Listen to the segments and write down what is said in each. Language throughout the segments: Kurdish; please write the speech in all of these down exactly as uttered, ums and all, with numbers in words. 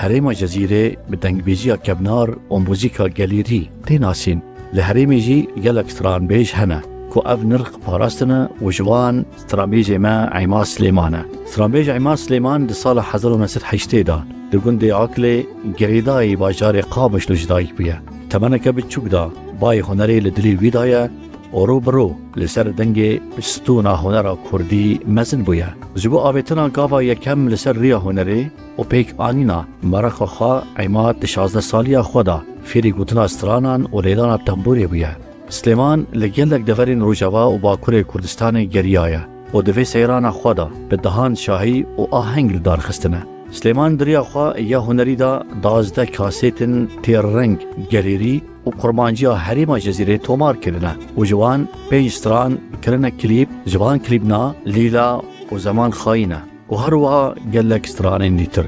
Herêma Cezîrê bi dengbêjiya kevnar û muzîka gelêrî tê nasîn. Li herêmê jî gelek stranbêj hene ku ev nirx parastine û ji wan stranbêjê me Eyma Silêman e. Stranbêj Eyma Silêman di sala hezar û neh sed heştê de di gundê Aklê girêdayî bajarê Qamişlo ji dayik bûye. Temeneke biçûk de bayê hunerê li dilê wî de ye û ro bi ro li ser dengê stûna hunera kurdî mezin bûye. Ji bo avêtina gava yekem li ser riya hunerê û pêkanîna mereqa xwe, Eyma di şazdeh saliya xwe de fêrî gotina stranan û lêdana tembûrê bûye. Silêman li gelek deverên Rojava û Bakurê Kurdistanê geriyaye û di vê seyrana xwe de bi dehan şahî û aheng li dar xistine. Silêman di riya xwe ya hunerî de duwazdeh kasêtin têrreng, gelêrî û kurmanciya herêma Cezîrê tomar kirine û ji wan pênc stran kirine klîp, ji van klîbna Lîla û Zeman Xayîn e û her wiha gelek stranên dîtir.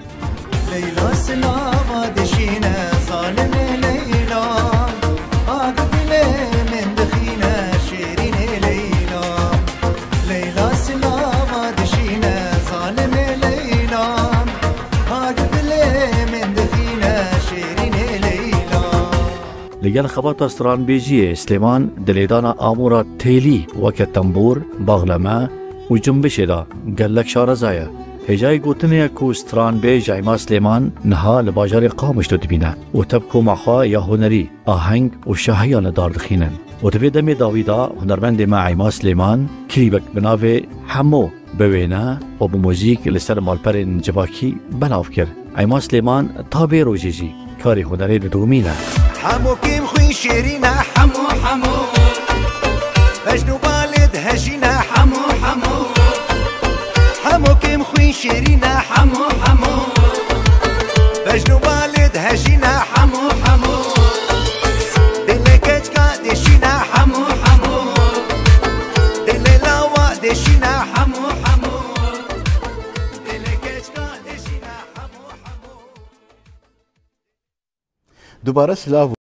Leyla silava dişîne zalimê Leyla, ak dilê min dixîne şêrînê Leyla. Leyla silava dişîne zalimê Leyla, ak dilê min dixîne şêrînê Leyla. Li gel xebata stranbêjiyê Silêman di lêdana amûra têlî weke tembûr, baxleme û cumbişê de gelek şareza ye. Hêjayî gotinê ye ku stranbêj Eyma Silêman niha li bajarê Qamişlo dimîne û tev koma xwe ya hunerî, aheng û şahiyan li dar dixînin. Û di vê demê dawî de hunermendê me Eyma Silêman klîbek bi navê Hemo bi wêne û bi muzîk li ser malperên civakî belav kir. Eyma Silêman ta vê rojê jî karê hunerê didomîne. Hemo kêm xwîn şêrîn e, hemo, hemo. Bejn û balê dihejîne, hemo, hemo. Hemo kêm xwîn şêrîn e, hemo, hemo. Bejn û balê dihejîne, hemo, hemo. Dilê keçka dêşîne, hemo, hemo. Dilê lawa dêşîne, hemo, hemo. Dilê keçka dêşîne, hemo, hemo. Dubare silav